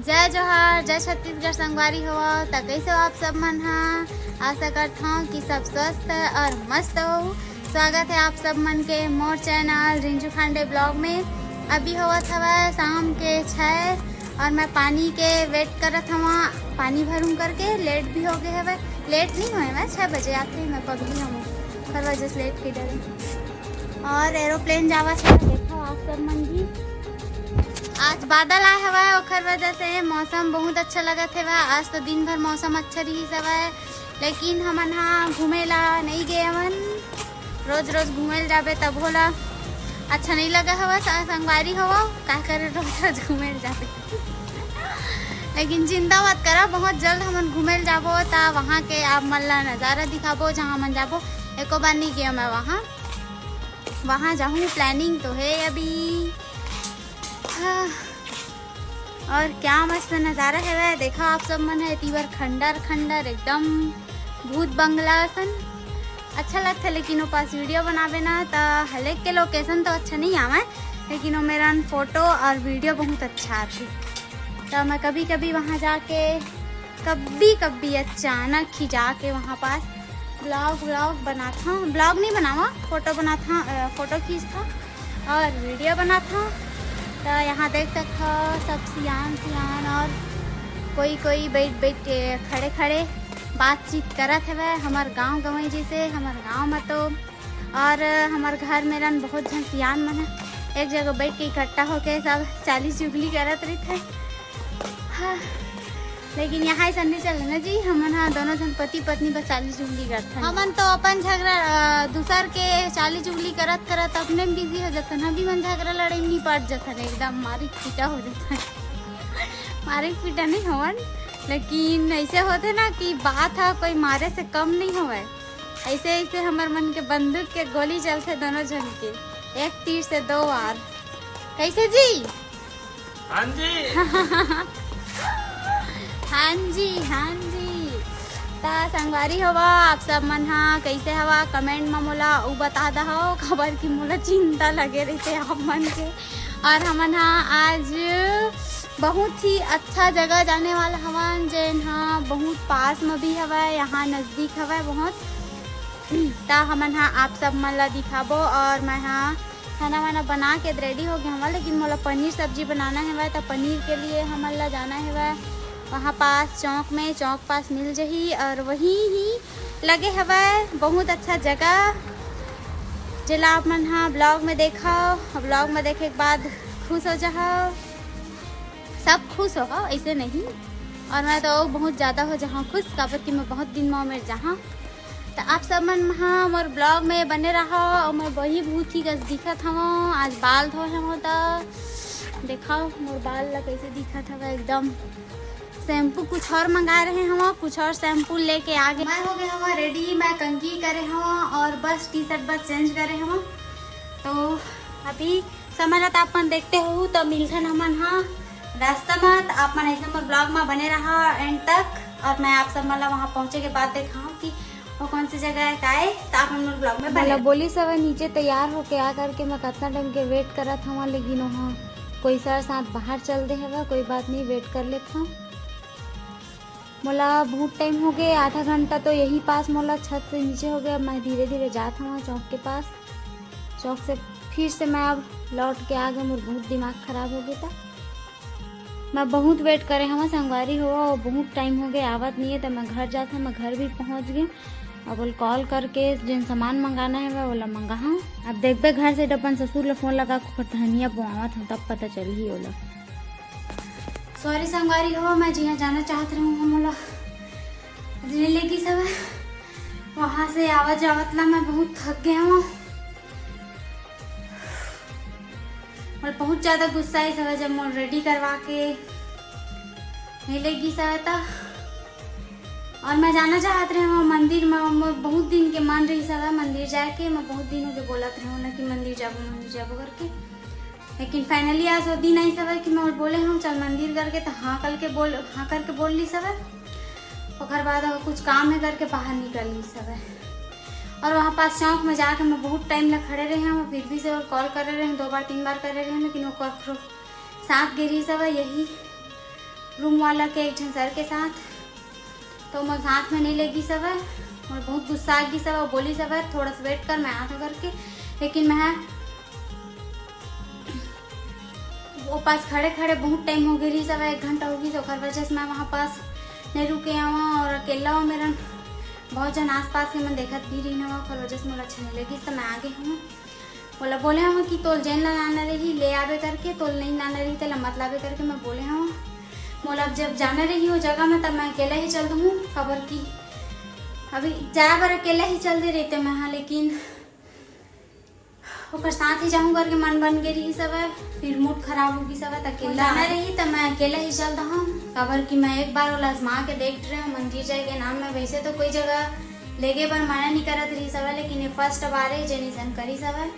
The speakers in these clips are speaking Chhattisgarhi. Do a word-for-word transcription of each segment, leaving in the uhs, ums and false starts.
जय जोहार, जय छत्तीसगढ़ संगवारी हो। त कैसे हो आप सब मन हा? आशा करत हूँ कि सब स्वस्थ और मस्त हो। स्वागत है आप सब मन के मोर चैनल रिंजू खांडे ब्लॉग में। अभी होवत हवय शाम के छः और मैं पानी के वेट करत हवं, पानी भरूं करके। लेट भी हो गए हवय, लेट नहीं होए, मैं छः बजे आते मैं पगली हूँ, हर वजह से लेट के डरे। और एरोप्लेन जावत है, देखो आप सब मन भी। आज बादल आए हवय, ओखर वजह से मौसम बहुत अच्छा लगत हवय। आज तो दिन भर मौसम अच्छा रहिस हवय, लेकिन हमन हा घूमे ला नहीं गए हवन। रोज रोज घूमे ला जाबे तब होला अच्छा नहीं लगा हवय। सा-, संगवारी हो, का करे रोज रोज घूमे ला जाबे। लेकिन चिंता मत करा, बहुत जल्द हमन घूमे ला जाबो, त वहाँ के आप मन ला नजारा दिखाबो, जहाँ हमन जाबो। एको बार नहीं गया मैं वहाँ, वहाँ जाहूँ, प्लानिंग तो है अभी। हाँ। और क्या मस्त नजारा है वह, देखा आप सब मन है, एती बर खंडर खंडर एकदम भूत बंगला असन। अच्छा लगथे, लेकिन ओ पास वीडियो बनाबे ना, त हलेक के लोकेशन तो अच्छा नहीं आवे, लेकिन ओ मेरन फोटो और वीडियो बहुत अच्छा आथे। तो मैं कभी कभी वहाँ जाके, कभी कभी अचानक ही जाके वहाँ पास ब्लॉग व्लॉग बनात हूँ। ब्लॉग नहीं बनावा, फोटो बनात हूँ, अ, फोटो खींचत हूँ और वीडियो बनात हूँ। तो यहाँ देख सकत हो सब सियान सियान और कोई कोई बैठ बैठ के, खड़े खड़े बातचीत करत हवे हमर गाँव गंवई जैसे हमर गाँव में तो। और हमर घर मेरन बहुत झन सियान मन ह एक जगह बैठ के इकट्ठा होके सब चाली चुगली करत रहिथे। हाँ, लेकिन यहाँ ऐसा नहीं चले ना जी, हमन हा दोनों झन पति पत्नी बस चाली चुगली करथन। हमन तो अपन झगड़ा, अ, दूसर के चाली चुगली करत करत अपने में बिजी हो जाथन। अभी मन झगड़ा लड़ाई में निपट जाथन, एकदम मारी पीटा हो जाथन। मारी पीटा नहीं होवन, लेकिन ऐसे होथे ना कि बात हा कोई मारे से कम नहीं होवे। ऐसे ऐसे हमर मन के बंदूक के गोली चलथे दोनों झन के, एक तीर से दो वार। कैसे जी? हाँ जी। हाँ जी, हाँ जी। त संगवारी होवा, आप सब मन हा कैसे हवा, कमेंट में मोला उ बता दहो, काबर कि मोला चिंता लगे रहिथे आप मन के। और हमन हा आज बहुत ही अच्छा जगह जाने वाला हवन, जेन हा बहुत पास में भी हवय, यहाँ नजदीक हवय बहुत। त हमन हा आप सब मन ला दिखाबो और मैं हा खाना वाना बना के रेडी हो गए हवं, लेकिन मोला पनीर सब्जी बनाना हेवय, त पनीर के लिए हमन ला जाना हेवय वहाँ पास चौक में, चौक पास मिल जही और वहीं ही लगे हवय बहुत अच्छा जगह, जेला आप मन हा ब्लॉग में देखव। ब्लॉग में देखे के बाद खुश हो जाहव, सब खुश हो, ऐसे नहीं। और मैं तो बहुत ज़्यादा हो जाहूँ खुश, काबर कि मैं बहुत दिन में मेर जाहूँ। तो आप सब मन हा मोर ब्लॉग में बने रहा और मैं वही भूत ही कस दिखत हूँ। आज बाल धोए हूँ तो देखा मोर बाल ला कैसे दिखत हवे एकदम। शैम्पू कुछ और मंगा रहे हूँ, कुछ और शैम्पू लेके आ गए। मैं हो गए हूँ रेडी, मैं कंघी करे हूँ और बस टी शर्ट बस चेंज करे हूँ। तो अभी समय ला त आप मन देखते हो तो मिलथन हमन हा रास्ता में, त आप मन ऐसे मोर ब्लॉग में बने रहा एंड तक। और मैं आप सब मन ला वहाँ पहुँचे के बाद देखाऊँ कि वो कौन सी जगह है, का है, त आप मन मोर ब्लॉग में बने मतलब रहा। बोली सब नीचे तैयार होके आ करके मैं कितना टाइम के वेट करत हूँ, लेकिन वहाँ कोई सर साथ बाहर चल दे हवा, कोई बात नहीं, वेट कर लेत हूँ। मोला बहुत टाइम हो गए, आधा घंटा तो यही पास मोला छत से नीचे हो गया। मैं धीरे धीरे जात हूँ चौक के पास। चौक से फिर से मैं अब लौट के आ गए, मोर बहुत दिमाग खराब हो गया था। मैं बहुत वेट करे हूँ संगवारी हो, और बहुत टाइम हो गए आवत नहीं है, तो मैं घर जात हूँ। मैं घर भी पहुँच गई। अब बोल कॉल करके जिन सामान मंगाना है मैं बोला मंगा हूँ। अब देखबे घर से अपन ससुर ला फोन लगा के ओकर धनिया बोआवत हूँ, तब पता चलही ओला। सॉरी संगवारी हो, मैं जिहाँ जाना चाहत रहूँ हम ओला जिने लेगी सब वहाँ से आवत जावत ला मैं बहुत थक गया हूँ। और बहुत ज़्यादा गुस्सा आई सब जब मोर रेडी करवा के नहीं लेगी सब ता। और मैं जाना चाहत रहे हूँ मंदिर में, मोर बहुत दिन के मन रही सब मंदिर जाए के। मैं बहुत दिन हो गए बोलत रहे हूँ ना कि मंदिर जाबो, मंदिर जाबो करके। लेकिन फाइनली आज वो दिन आई सब कि मैं बोले हूँ चल मंदिर करके, तो हाँ करके बोल, हाँ करके बोल ली सब। ओकर बाद अगर कुछ काम है करके बाहर निकल ली सब। और वहाँ पास चौक में जाके मैं बहुत टाइम ले खड़े रहे हूँ, फिर भी से और कॉल करे रहे हूँ, दो बार तीन बार करे रहे हूँ, लेकिन वो कखरो साथ गिरी सब यही रूम वाला के एक झन सर के साथ, तो मोर साथ में नहीं लेगी सब है। मोर बहुत गुस्सा आ गई सब, बोली सब है, "थोड़ा सा वेट कर, मैं आत हूँ" करके। लेकिन मैं वो पास खड़े खड़े बहुत टाइम हो गई रही सब, एक घंटा हो गई, तो ओकर वजह से मैं वहाँ पास नहीं रुके आवा। और अकेला हो मेरा, बहुत जन आसपास के मैं देखत भी रही ना, ओकर वजह से मोला अच्छा नहीं लगी, तो मैं आगे हूँ। मोला बोले हूँ कि तोल जेन ला लाना रही ले आबे करके, तोल नहीं लाना रही तेला मत लाबे करके मैं बोले हूँ। मोला अब जब जाना रही वो जगह में, तब मैं अकेला ही चल दूँ, काबर कि अभी जाए बर अकेला ही चल दे रहते मैं, हाँ, लेकिन ओकर साथ ही जाहूँ करके मन बन के रही सब है, फिर मूड खराब होगी सब है, त अकेला जाना रही त मैं अकेला ही चल दहूँ, काबर कि मैं एक बार ओला आजमा के देख रहे हूँ मंदिर जाए के नाम में। वैसे तो कोई जगह लेगे बर मना नहीं करत रही सब है, लेकिन ये फर्स्ट बार है जेन इसन करी सब है।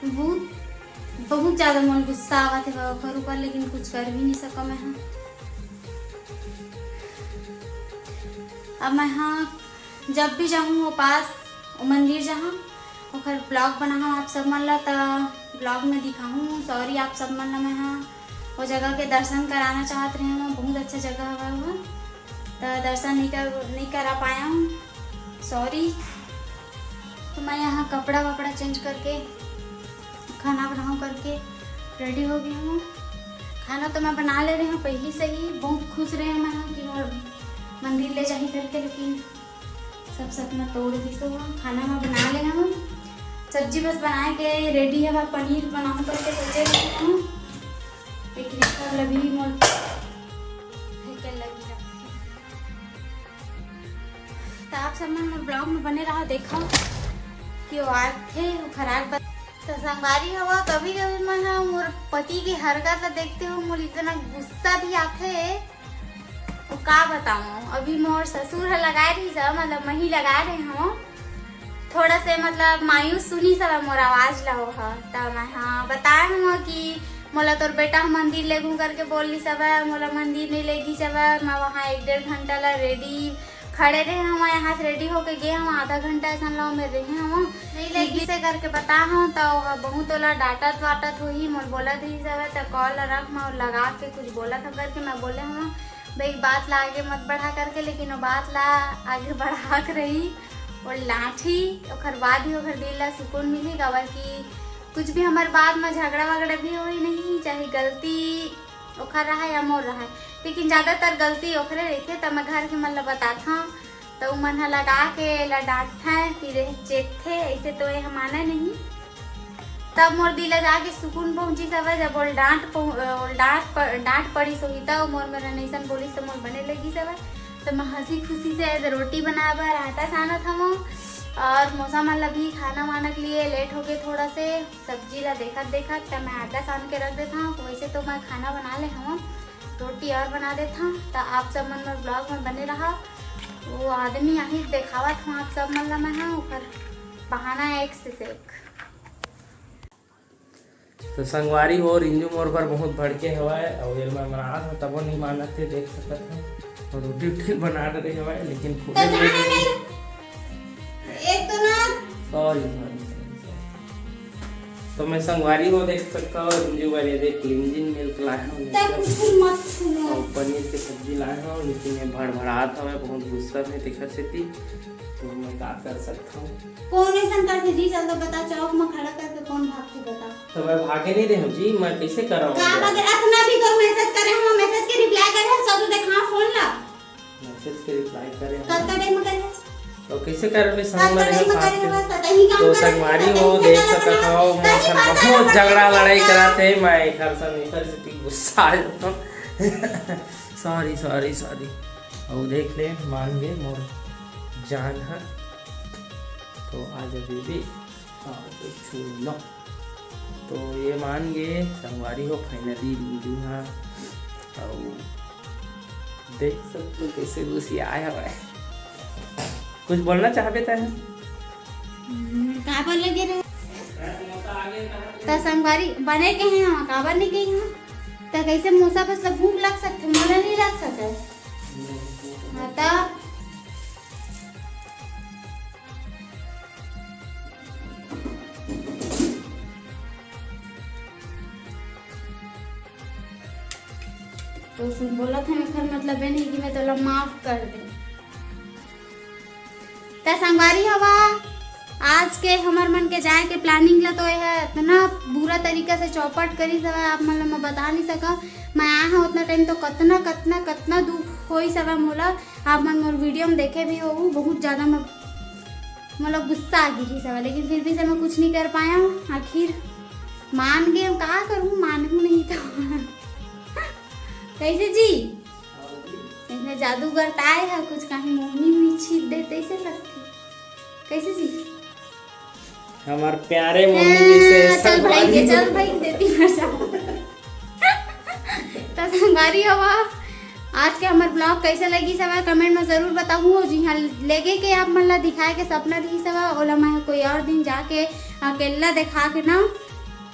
बहुत, बहुत ज्यादा मन गुस्सा आवत है ओकर ऊपर, लेकिन कुछ कर भी नहीं सका मैं हाँ। अब मैं हाँ जब भी जाहूँ वो पास, वो मंदिर जहाँ, ओकर ब्लॉग बनाहूँ आप सब मन ला, त ब्लॉग में दिखाहूँ। सॉरी आप सब मन ला, मैं हाँ वो जगह के दर्शन कराना चाहत रहे हूँ, बहुत अच्छा जगह हवा वो, त दर्शन नहीं कर, नहीं करा पाया हूँ, सॉरी। तो मैं यहाँ कपड़ा वपड़ा चेंज करके खाना बनाऊँ करके रेडी हो गई हूँ। खाना तो मैं बना ले रही हूँ पहले से ही, बहुत खुश रहे मैं हाँ कि मोर मंदिर ले जाही करके, लेकिन सब सपना तोड़ दी सो। खाना मैं बना ले हूँ, सब्जी बस बनाए के रेडी है, मैं पनीर बनाऊँ करके सोचे रही हूँ, लेकिन इसका लगी मोर फेंके लगी रखी। तो आप सब मन मोर ब्लॉग में बने रहा, देखा कि वो आथे वो खराब बा-, तो संगवारी हवा, कभी कभी मैं हाँ मोर पति के हरकत ला देखते हो, मोर इतना गुस्सा भी आथे, वो का बताऊँ। अभी मोर ससुर ह लगाए रही सब, मतलब मही लगाए रहे हूँ, थोड़ा से मतलब मायूस सुनी सब मोर आवाज ला हो ह, त मैं हाँ बताए हूँ कि मोला तोर बेटा ह मंदिर लेगू करके बोल ली सब, मोला मंदिर नहीं लेगी सब, मैं वहाँ एक डेढ़ घंटा ला रेडी खड़े रहे हूँ, यहाँ से रेडी होके गए हूँ, आधा घंटा ऐसा लो में रहे हूँ, नहीं लेगी से करके बता हूँ, तो वो बहुत ओला डांटत वाटत हुई, मोर बोलत रही सब, तो कॉल रख मैं लगा के कुछ बोलत हूँ करके मैं बोले हूँ, भाई बात ला आगे मत बढ़ा करके, लेकिन वो बात ला आगे बढ़ा के रही। और लाठी ओखर बाद ही ओखर दिल ला सुकून मिली, काबर कि कुछ भी हमार बात में झगड़ा वगड़ा भी होई नहीं, चाहे गलती ओखर रहा या मोर रहा, लेकिन ज़्यादातर गलती ओखरे रहथे। त मैं घर के मन ला बताथव, त उ मन ह लगा के एला डांटथे, फिर चेतथे, ऐसे तो ये ह माने नहीं। तब मोर दिल ला जाके सुकून पहुंची सवय, जब ओल डांट पहु-, ओल डांट प-, डांट पड़ी सोही, तब मोर मेर नैसन बोलिस त मोर बने लगी सवय। त मैं हंसी खुशी से ऐसे रोटी बनाए बर आटा सानत हवं और मौसा मन ला भी खाना वाना के लिए लेट हो गए थोड़ा से। सब्जी ला देखत देखत त मैं आटा सान के रख देत हवं। वैसे तो मैं खाना बना ले हवं, रोटी और बना देत हवं। त आप सब मन मोर ब्लॉग में बने रहा। वो आदमी आही देखावत हवं आप सब मन ला मैं, हाँ, ओकर बहाना है एक से एक। तो संगवारी हो, रिंजू मोर पर बहुत भड़के हवय, अउ एल मैं मनात हवं, तबो नहीं मानत हे, देख सकत हव। और रोटी उटी बना डरे हवय, लेकिन फूले तो नहीं। एक तो ना। Sorry, sorry, sorry, sorry. तो मैं संगवारी हो देख सकता हूँ, रिंजू वाले देख, cleansing milk लाए हूँ, तब कुछ मत सुनो। और पनीर की सब्जी लाए हूँ, लेकिन ये भड़भड़ात हवय, बहुत गुस्सा में दिखत सेती, तो मैं का कर सकता हूँ? कौन ऐसा करके जी, चल तो बता, चौक में खड़ा करके कौन भागते बता? तो मैं भागे नहीं रहे हूँ जी, मैं कैसे कर रहा हूँ का जी? बता, इतना भी तो मैसेज करे हम, मैसेज के रिप्लाई करे हम, सब तो देखा फोन ला। मैसेज के रिप्लाई करे हम। कब का टाइम में करे? तो कैसे कर रहे संग कब का में टाइम में साथ करे के? बस पता ही काम तो करे, संगवारी पता हो, ही देख चला सकत बना। हो, मोर कहीं संग पता बहुत नहीं झगड़ा पता लड़ाई नहीं। कराते हैं, मैं घर से निकल से गुस्सा आ जाता हूँ। Sorry, sorry, sorry. और देख ले, मान गए मोर जान है। तो आज बेबी, हाँ, तो छू लो। तो ये मान गए संगवारी हो, finally रिंजू हा। और देख सकते हो कैसे गुस्सियाए हवय। कुछ बोलना चाहबे तैं? हम्म, का बोले गे रे? त संगवारी बने के हे, हाँ, काबर नहीं कही, हाँ? त कैसे मोसा बस ला भूख लग सकथे, मोला नहीं लग सकत। हाँ, त तो सुन बोलत हन, एखर मतलब ये नहीं कि मैं तोला माफ कर दे। त संगवारी हवा, आज के हमर मन के जाए के प्लानिंग ला तो ये है, इतना बुरा तरीका से चौपट करिस हवय, आप मन ला मैं बता नहीं सका। मैं आए हूँ उतना टाइम तो कतना कतना कतना दुख होइस हवय मोला। आप मन मोर वीडियो में देखे भी होहू, बहुत ज्यादा मैं, मोला गुस्सा आ गिरिस हवय, लेकिन फिर भी से मैं कुछ नहीं कर पाया हूँ। आखिर मान गए हूँ, का करूँ, मानहूँ नहीं तो। कैसे जी? इसने जादूगर ताय है, कुछ कहीं मोहनी हुई छीट दे तैसे लगती। कैसे जी? हमार प्यारे मम्मी जी से हाँ, चल भाई के, संगवारी चल भाई के देती मजा। तो संगवारी हवा, आज के हमर ब्लॉग कैसे लगी सब कमेंट में जरूर बताहू। जी हाँ, लेगे के आप मन ला दिखाए के सपना रही सब, ओला मैं कोई और दिन जाके अकेला दिखा के ना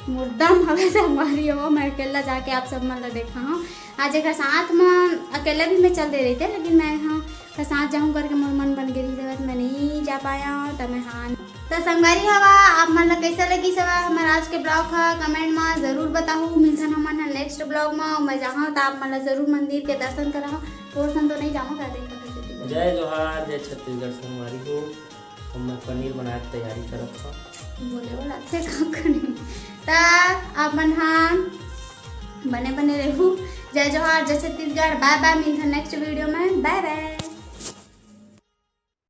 मुर्दा में हवे संगवारी हवा, मैं अकेला जाके आप सब मन ला देखा हूँ। आज एक साथ में अकेला भी मैं चल दे रही थी, लेकिन मैं हाँ तो साथ जाऊँ करके मोर मन बन गई रही, मैं नहीं जा पाया हूँ, तो मैं हाँ। तो संगवारी हवा, आप मन ला कैसा लगी सवा हमारा आज के ब्लॉग का कमेंट में जरूर बताहू। मिलथन हमन ह नेक्स्ट ब्लॉग में, मैं जाहूँ तो आप मन ला जरूर मंदिर के दर्शन कराहूँ। तोर सन तो नहीं जाऊँ, कर देंगे। जय जोहार, जय छत्तीसगढ़ संगवारी हो। अब मैं पनीर बनाए के तैयारी करत हूँ। बोले वाला अच्छे काम करने। तो आप मन हाँ बने बने रहू। जय जोहार, जय छत्तीसगढ़। बाय बाय, मिलथन नेक्स्ट वीडियो में। बाय बाय।